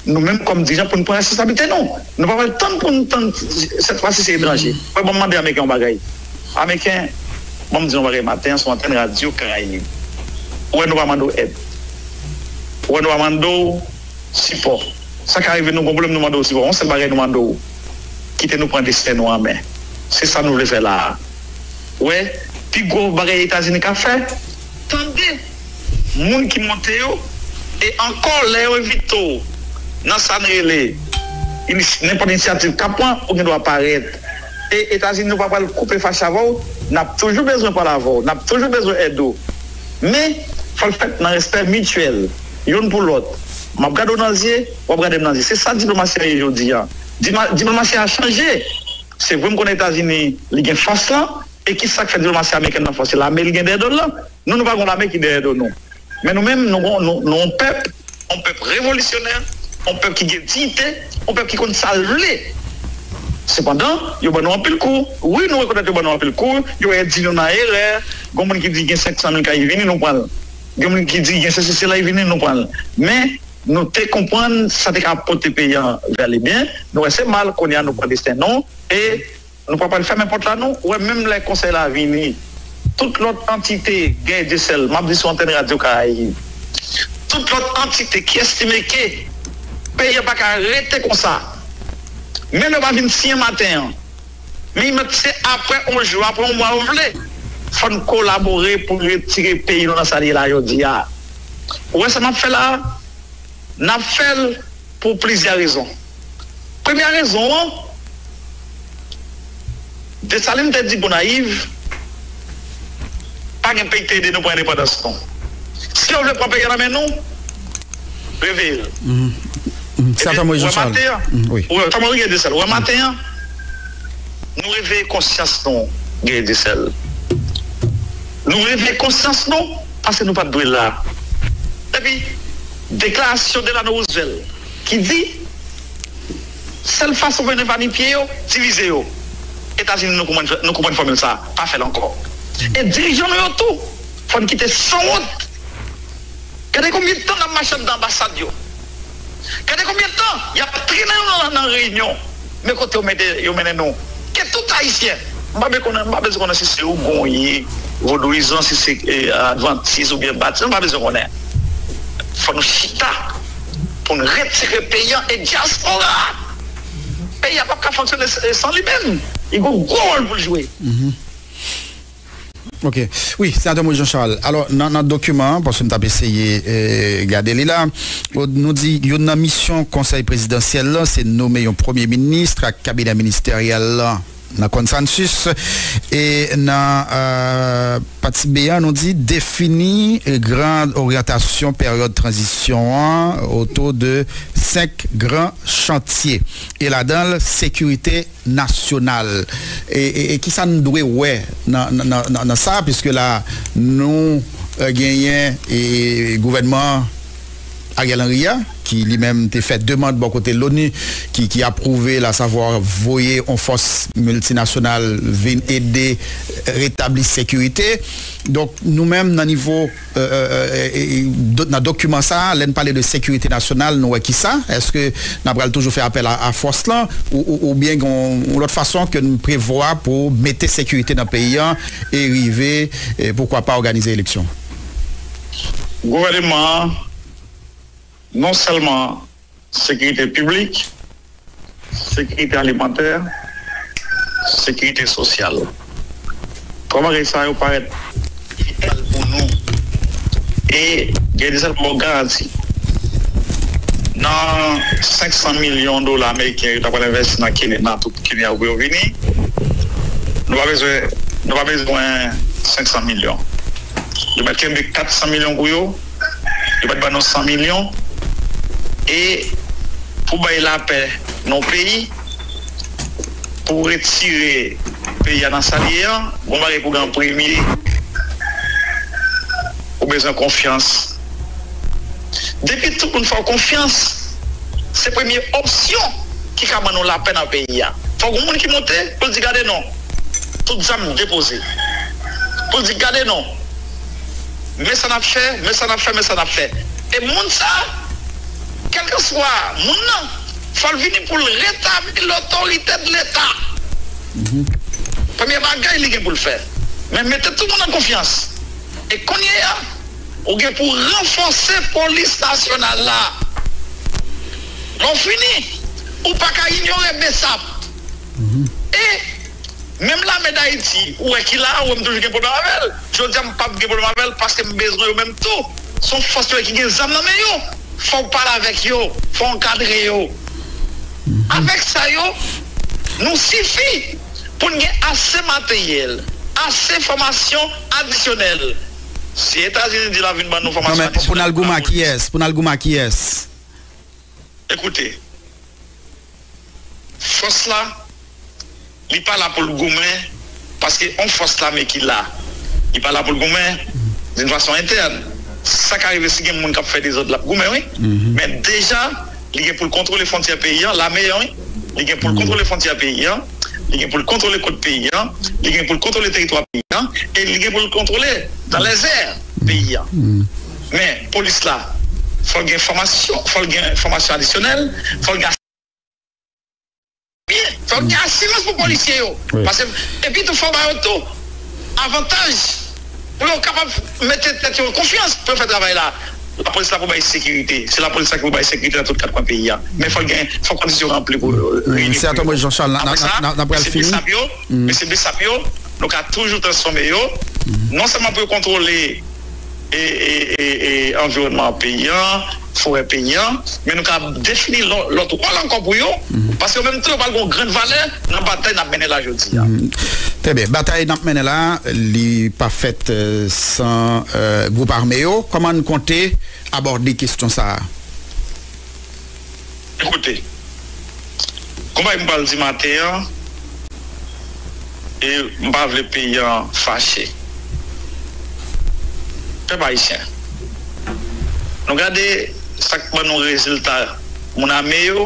nou menm, kòm dirijan, pou nou pran responsablite nou. Nou pa pral tann pou nou tann, sèt fwa si se etranje. Wè, ban m mande Ameriken yon bagay. Ameriken, ban m di yon bagay maten an, sou antèn Radyo Karayib. Ou wè, nou pa mande w èd. Ou wè, nou pa mande w sipò. Sa ka rive nou gon pwoblèm, nou mande w sipò. Yon sèl bagay nou mande w, kite nou pran desten nou an men. Se sa nou vle fè la a. Wè, pi gwo bagay Etazini ka fè, tande moun ki monte yo, e ankò lè yo envite w nan sa n rele inis-, nenpòt inisyativ k ap pran, ou gen dwa parèt. E Etazini, nou pa pral koupe fache avè w, n ap toujou bezwen pale avè w, n ap toujou bezwen èd ou. Men, fò l fèt nan respè mityèl, youn pou lòt. M ap gade w nan zye, w ap gade m nan zye. Se sa diplomasi a ye jodi a. Dima-, diplomasi a chanje. Se vre, m konnen Etazini, li gen fòs lan, e ki sa k fè diplomasi amerikèn nan fòse? Lame li gen dèyè do l lan? Nou, nou pa gen lame ki dèyè do nou. Men nou menm, nou gon-, nou, nou yon pèp, yon pèp revolisyonè, yon pèp ki gen diyite, yon pèp ki konn sa l vle. Sepandan, yo ban nou anpil kou. Wi, nou rekonèt yo ban nou anpil kou. Yo edi nou nan erè. Gen moun ki di gen senk san mil kay vini, nou pran l. Gen moun ki di gen sesi sela, vini, nou pran l. Men, nou te konprann sa te ka pote peyi an vè le byen. Nou wè se mal, kounye a nou pran desten nou. E nou pa pral fèmen pòt la, non. Ou wè, menm lè konsèy la vini, tout lòt antite, Guy Desel, m ap di sou antèn Radyo Karayib, tout lòt antite ki estime ke peyi an pa ka rete konsa, menm lè yo pa vin siyen maten an, men mèt se apre yon jou, apre yon mwa yo vle, fò n kolabore pou retire peyi nou nan sa l ye la jodi a. Ou wè sa n ap fè la a? N ap fè l pou plizyè rezon. Premyè rezon an, Desalin te di Gonayiv, pa gen peyi ki te ede nou pran endepandans nou. Si yo vle pran peyi an nan men nou, reveye l. Mhm. Mhm. Sa Epi, tanm ou wè Jean Charles. Maten an, mhm, wi. Ou wè, tanm ou Guy Desel, ou wè maten an, nou reveye konsyans nou, Guy Desel. Nou reveye konsyans nou, paske nou pa t dwe la. Epi, deklarasyon Delano Roosevelt, ki di, sèl fason pou yo evanmi pye yo, divize yo. Etazini, nou konprann, nou konprann fòmil sa, pa fè l ankò. E dirijan nou yo tou, fò n kite sanwont. Gade konbyen tan n ap mache anndan anbasad yo. Gade konbyen tan y ap trennen nou nan, nan reyinyon. Men kote yo mete, yo mennen nou. Ke tout Ayisyen. M pa bezwen konnen, m pa bezwen konnen si se ougon w ye, vodouyizan, si se eh, advantis oubyen batis, m pa bezwen konnen. Fò nou chita pou n retire peyi an e dyaspora a. Peyi a p ap ka fonksyone s- san li menm. Li gen yon gwo wòl pou l jwe. Ok. Wi, Senatè Moïse Jean Charles. Alò, nan, nan dokiman an, paske m t ap eseye eh, gade li la, nou di youn nan misyon Konsèy Prezidansyèl la, se nome yon Premye Minis ak kabinè ministeryèl la nan konsansis. E nan eh, pati B an, nou di defini gran oryantasyon peryòd tranzisyon an otou de senk gran chantye. E ladan l, sekirite nasyonal. E, e, e kisa n dwe wè nan, nan, nan, nan, nan sa, piske la nou eh, genyen eh, gouvènman Ariel Henry a, ki li menm te fè demann bò kote l'ONU, ki, ki apwouve, la savwa voye yon fòs miltinasyonal vin ede retabli sekirite. Donk, nou menm nan nivo eh, eh, eh, eh, do- nan dokiman sa a, lè n pale de sekirite nasyonal, nou wè ki sa? Èske n ap pral toujou fè apèl a, a fòs lan ou, ou, oubyen gen yon lòt fason ke n prevwa pou mete sekirite nan peyi an e rive, eh, poukwa pa, òganize eleksyon? Gouvènman an, non sèlman sekirite piblik, sekirite alimantè, sekirite sosyal. Twa bagay sa yo parèt vital pou nou. E gen de sèl mwen garanti. Nan senk san milyon dola ameriken yo ta pral envèsti nan Kenya, nan tout Kenya pou yo vini, nou pa bezwen, nou pa bezwen senk san milyon. Yo mèt kenbe kat san milyon pou yo, yo mèt ban nou san milyon. E pou bay lapè nan yon peyi, pou retire peyi a nan sa l ye an, gon bagay pou gen an premye, ou bezwen konfyans. Depi tout moun fè w konfyans, se premye opsyon ki ka ban nou lapè nan peyi a. Fòk gon moun ki monte pou l di gade non, tout zam depoze. Pou l di gade non, men sa n ap fè, men sa n ap fè, men sa n ap fè. E moun sa, kèlkeswa moun nan, fò l vini pou l retabli lotorite de Leta. Premye bagay li gen pou l fè. Men mete tout moun an konfyans. E kounye a, ou gen pou ranfòse polis nasyonal la. Lè w fini, ou pa ka inyore BSAP. E menm lame Dayiti, ou wè ki la, ou wè m toujou gen pwoblèm avè l. Jodi a, m p ap gen pwoblèm avè l paske m bezwen yo menm tou. Se yon fòs yo ki gen zam nan men yo. Fò w pale avèk yo, fò w ankadre yo. Avèk sa yo, nou sifi pou n gen ase materyèl, ase fòmasyon adisyonèl. Si Etazini di l ap vin ban nou fòmasyon adisyonèl pou n al goumen ak kiyès? Pou n al goumen ak kiyès? Ekoute, fòs la, li pa la pou l goumen, paske yon fòs lame ki la, li pa la pou l goumen d'une façon interne. Sa ka rive si gen moun k ap fè dezòd, l ap goumen, wi. Men deja, li gen pou l kontwole fwontyè peyi an, lame an, wi. Li gen pou l kontwole fwontyè peyi an, li gen pou l kontwole kot peyi an, li gen pou l kontwole teritwa peyi an, e li gen pou l kontwole dans les airs peyi an. Men, polis la, fò l gen fòmasyon, fò l gen fòmasyon adisyonèl, fò l gen byen. Fòk gen asirans pou polisye yo. Paske, epi tou, fò ba yo tou avantaj pou yo kapab mete tèt yo an konfyans pou yo fè travay la. Lapolis la pou bay sekirite. Se lapolis la ki pou bay sekirite nan tout kat kwen peyi a. Men fòk gen, fòk kondisyon ranpli pou reyini. Senatè Moïse Jean Charles, n ap pral fini. Mesye BSAP yo, mesye BSAP yo, nou ka toujou transfòme yo. Non sèlman pou yo kontwole e, e, e, e anviwònman peyi an, forè peyi an, men nou ka defini lò- lòt wòl ankò pou yo, paske yo menm tou yo pral gen yon grenn valè nan batay n ap mennen la jodi a. Trè byen. Batay n ap mennen la, li pa fèt eh, san eh, gwoup ame yo. Kòman n konte abòde kesyon sa a? Ekoute, konbay m pral di maten an, e m pa vle peyi an fache. Pèp ayisyen, nou gade sa k ban nou rezilta. Moun ame yo,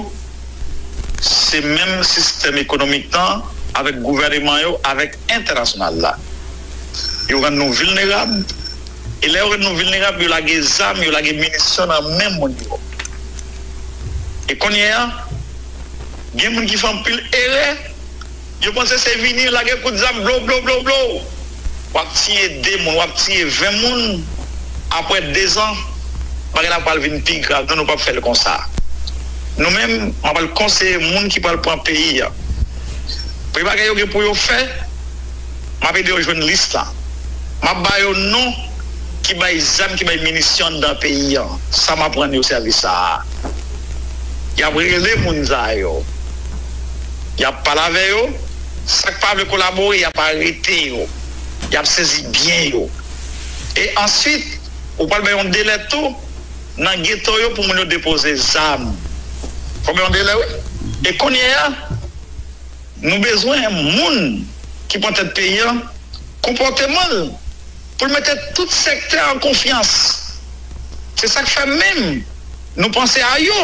se menm sistèm ekonomik lan, avèk gouvèneman yo, avèk entènasyonal la. Yo rann nou vilnerab. E lè yo rann nou vilnerab, yo lage zam, yo lage minisyon nan men moun yo. E kounye a, gen moun ki fè anpil erè, yo panse se vini lage kout zam, blow, blow, blow, blow. W ap tiye de moun, w ap tiye ven moun. Apre dezan, bagay la pral vin pi grav. Non, nou p ap fè l konsa. Nou menm, m ap al konseye moun ki pral pran peyi a. Premye bagay yo gen pou yo fè, m ap ede yo jwenn lis la. M ap ba yo non ki bay zam, ki bay minisyon anndan peyi a. Sa m aprann yo sèvis sa a. Y ap rele moun sa yo. Y ap pale avè yo. Sa k pa vle kolabore, y ap arete yo. Y ap sezi byen yo. E answit, ou pral bay yon delè tou nan geto yo pou moun yo depoze zam. Fò bay yon delè, wi. E kounye a, nou bezwen moun ki pran tèt peyi a, konpòteman l, pou l mete tout sektè an konfyans. Se sa k fè menm nou panse a yo.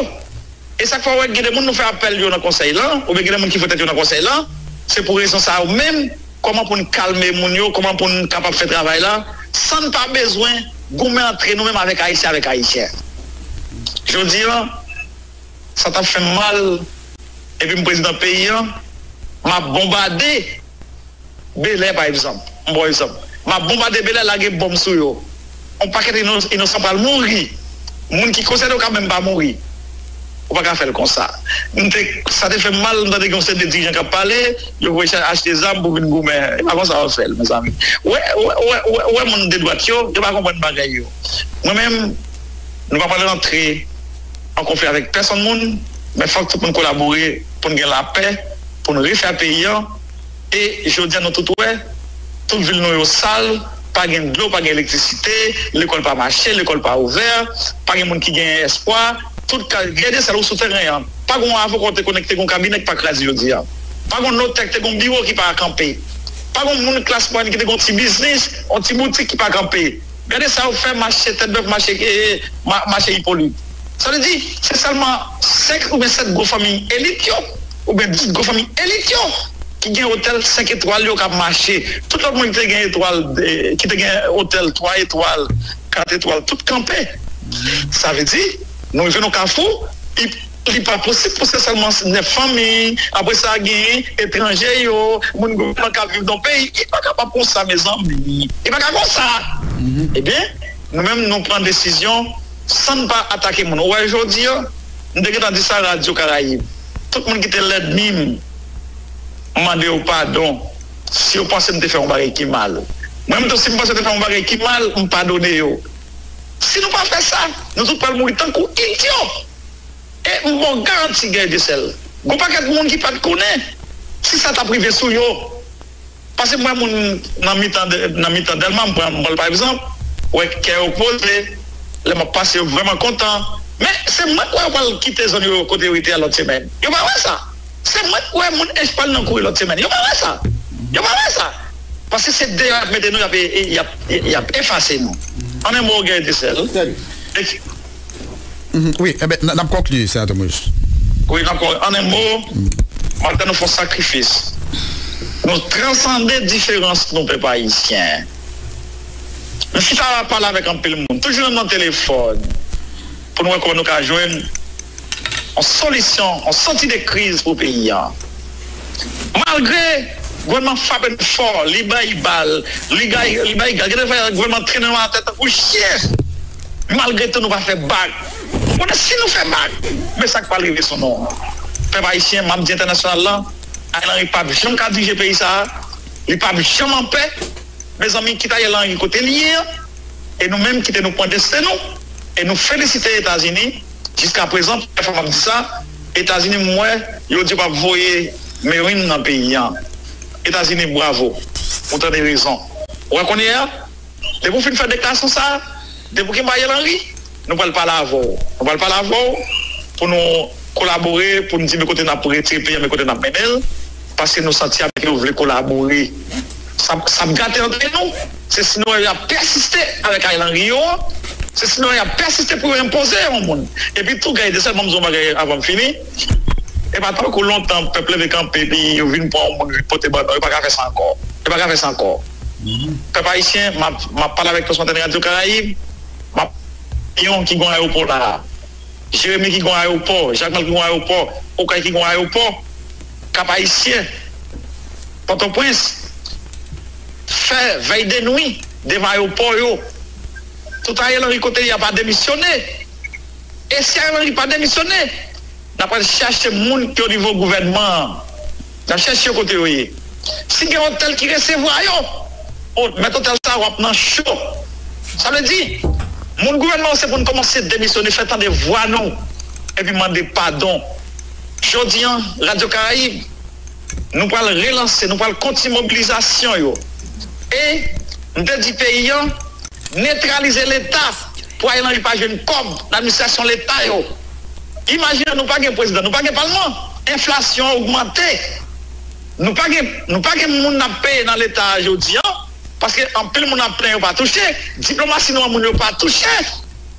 E sa k fè w wè gen de moun nou fè apèl yo nan konsèy lan, oubyen gen de moun ki voye tèt yo nan konsèy lan, se pou rezon sa yo menm, kòman pou n kalme moun yo, kòman pou n kapab fè travay la, san n pa bezwen goumen antre nou menm avèk Ayisyen avèk Ayisyen. Jodi a, sa t ap fè m mal, epi m prezidan peyi a, m ap bonbade Bèlè, pa egzanp, m ba w egzanp. M ap bonbade Bèlè, lage bòm sou yo. Yon pakèt ino-, inosan pral mouri. Moun ki konsène yo ka menm pa mouri. Ou pa ka fè l konsa. M te, sa te fè m mal, m tande gen yon seri de dirijan k ap pale, yo voye achte zam pou vin goumen. E pa konsa yo fè l, mezanmi. Ou wè, ou wè, ou wè, ou wè, ou wè moun de dwat yo, yo pa konprann bagay yo. Mwen menm, nou pa pral rantre an konfli avèk pèsonn moun, men fòk tout moun kolabore pou n gen lapè, pou n refè peyi an. E jodi a, nou tout wè, tout vil nou yo sal, pa gen dlo, pa gen elektrisite, lekòl pa mache, lekòl pa ouvè, pa gen moun ki gen espwa. Tout ka, gen de sèl ou sou teren an. Pa gen yon avoka w te konekte, gen yon kabinè ki pa kraze jodi a. Pa gen yon notè ki te gen yon biwo ki pa kanpe. Pa gen yon moun klas mwayèn ki te gen yon ti biznis, yon ti boutik ki pa kanpe. Gade sa yo fè mache Tèt Bèf, mache, eh, ma-, mache Ipolit. Sa vle di, se sèlman senk oubyen sèt gwo fanmi elit yo, oubyen dis gwo fanmi elit yo, ki gen otèl senk etwal yo k ap mache. Tout lòt moun ki te gen etwal, eh, ki te gen otèl twa etwal, kat etwal, tout kanpe. Sa vle di, nou rive nan kafou, li, li pa posib pou se sèlman nèf fanmi, apre sa gen etranje yo, moun gouvènman k ap viv nan peyi, li pa kapab konsa, mezanmi. Li pa ka konsa. Ebyen, nou menm, nou pran desizyon san n pa atake moun. Ou wè, jodi a, m te gentan di sa Radyo Karayib. Tout moun ki te lènmi m, m mande yo padon si yo panse m te fè yon bagay ki mal. Mwen menm tou, si m panse yo te fè yon bagay ki mal, m padone yo. Si nou pa fè sa, nou tout pral mouri tankou idyo. E m ba w garanti, Guy Desel, gon pakèt moun ki pa t konnen si sa t ap rive sou yo. Paske m wè moun nan mitan, nan mitan Dèlma, m pran, m pran l pa egzanp, wè kè yo poze, lè m ap pase, yo vrèman kontan. Men, se mwen k wè yo pral kite zòn yo kote yo rete a lòt semèn. Yo pa wè sa. Se mwen k wè moun H pral nan kouri lòt semèn. Yo pa wè sa. Yo pa wè sa. Paske se deyò y ap mete nou, y ap, y ap, y ap efase nou. An en mo, Guy Desel. Trè byen. E ki- Mhm, wi, e ben, n, n ap konkli, Senatè Moïse. Wi, n ap konkli. An en mo, m ap fè nou fè yon sakrifis. Nou transande diferans nou, pèp ayisyen. M chita la pale avèk anpil moun, toujou nan telefòn, pou n wè kòman nou ka jwenn yon solisyon, yon sòti de kriz pou peyi a. Malgre gouvènman frape n fò, li bay bal, li bay, li bay gaz, gade fè gouvènman trennen nou atè tankou chen. Malgre tou, nou pa fè bak. Konnen si nou fè bak, men sa k pral rive sou nou. Pèp ayisyen, m ap di entènasyonal la, Ariel Henry p ap janm ka dirije peyi sa a, li p ap janm anpè. Mezanmi, kite Ariel Henry kote l ye an, e nou menm kite nou pran desten nou, e nou felisite Etazini. Jiskaprezan, premyè fwa m ap di sa, Etazini, m wè, yo di yo p ap voye Marine nan peyi an. Etazini, bravo. Ou tande rezon. Ou wè kounye a, depi w fin fè deklarasyon sa a, depi w gen Ariel Henry, nou pral pale avè w. Nou pral pale avè w pou nou kolabore, pou n di men kote n ap retire peyi an, men kote n ap mennen l. Paske nou santi avèk yo vle kolabore. Sa, sa ap gate antre nou. Se si nou wè y ap pèsiste avèk Ariel Henry yo an. Se si nou wè y ap pèsiste pou yo enpoze yon moun. Epi tou, Guy Desel, ban m di w yon bagay avan m fini. E pa tankou lontan, pèp leve kanpe, epi yo vin pran yon moun, vin pote ban nou. Yo pa ka fè sa ankò. Yo pa ka fè sa ankò. Pèp ayisyen, m ap, m ap pale avèk Transantèn Radyo Karayib, m ap, Yon ki gen ayewopò la, Jeremi ki gen ayewopò, Jakmèl ki gen ayewopò, Okay ki gen ayewopò, Kap Ayisyen, Pòtoprens, fè vèy de nwi devan ayewopò yo. Tout Ariel Henry kote li a pa demisyone. E si Ariel Henry pa demisyone, n ap al chache moun ki o nivo gouvènman an. N ap chache yo kote yo ye. Si gen otèl ki resevwa yo, o, mèt otèl sa a w ap nan cho. Sa vle di, moun gouvènman yo se pou n kòmanse demisyone, fè tande vwa nou, epi mande padon. Jodi an, Radyo Karayib, nou pral relanse, nou pral kontinye mobilizasyon yo. E m te di peyi an, netralize Leta pou Ariel Henry pa jwenn kòb nan administrasyon Leta yo. Imajine nou pa gen prezidan, nou pa gen palman, enflasyon an ogmante. Nou pa gen, nou pa gen moun n ap peye nan Leta a jodi an, paske anpil moun ap plenyen yo pa touche, diplomasi nou an moun yo pa touche.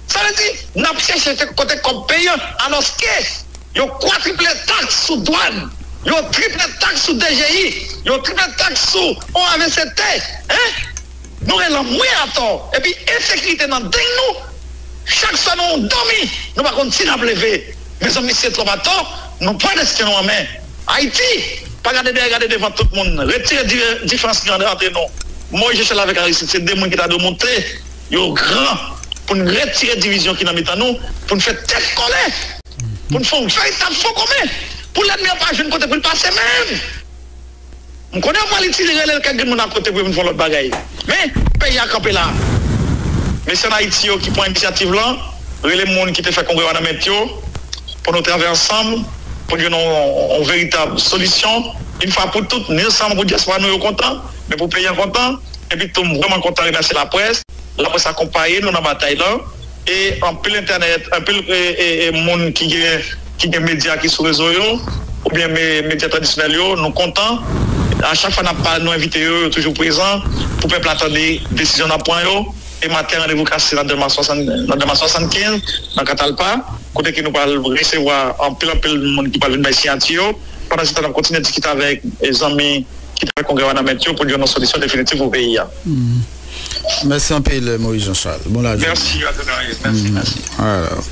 Sa vle di, n ap chèche kote kòb peyi an, alòske yo kwatriple taks sou dwàn, yo triple taks sou D G I, yo triple taks sou O A V C T, en? Nou rele lanmwe atò, epi ensekirite nan deng nou. Chak swa nou dòmi, nou pa konn si n ap leve. Mezanmi, se twòp atò, nou pran desten nou an men. Ayiti, pa gade dèyè, gade devan tout moun. Retire di-, diferans ki antre nou. Moyiz Jechèl avèk Aristid, se de moun ki ta dwe monte, yo gran, pou n retire divizyon ki nan mitan nou, pou n fè tèt kole, pou n fè yon veritab fon komen, pou lènmi an pa jwenn kote pou l pase menm. M konnen yo pral itilize rele kèk grenn moun akote pou yo vin fè yon lòt bagay. Men, peyi a kanpe la. Mesye ann Ayiti yo ki pran inisyativ lan, rele moun ki te fè kongrè Wanament yo, pou nou travay ansanm, pou n jwenn yon, yon veritab solisyon, yon fwa pou tout, non sèlman pou dyaspora nou yo kontan, men pou peyi an kontan. Epi tou, m vrèman kontan remèsye laprès. Laprès akonpaye nou nan batay lan. E anpil entènèt, anpil, e, e, e, moun ki gen, ki gen medya ki sou rezo yo, oubyen me-, medya tradisyonèl yo, nou kontan. A chak fwa n ap pale, nou envite yo, yo toujou prezan pou pèp la tande desizyon n ap pran yo. E maten, randevou kase nan Dèlma swasannkenz, nan Dèlma swasannkenz, nan Katalpa, kote ke nou pral resevwa anpil, anpil moun ki pral vin bay siyati yo. Pandan se tan, n ap kontinye diskite avèk, e, zanmi ki te fè kongrè Wanament yo pou n jwenn yon solisyon definitif pou peyi a. Mèsi anpil, Moyiz Jan Chal. Bon lajounen. Mèsi, Radyo Karayib. Mèsi, mèsi. Alò.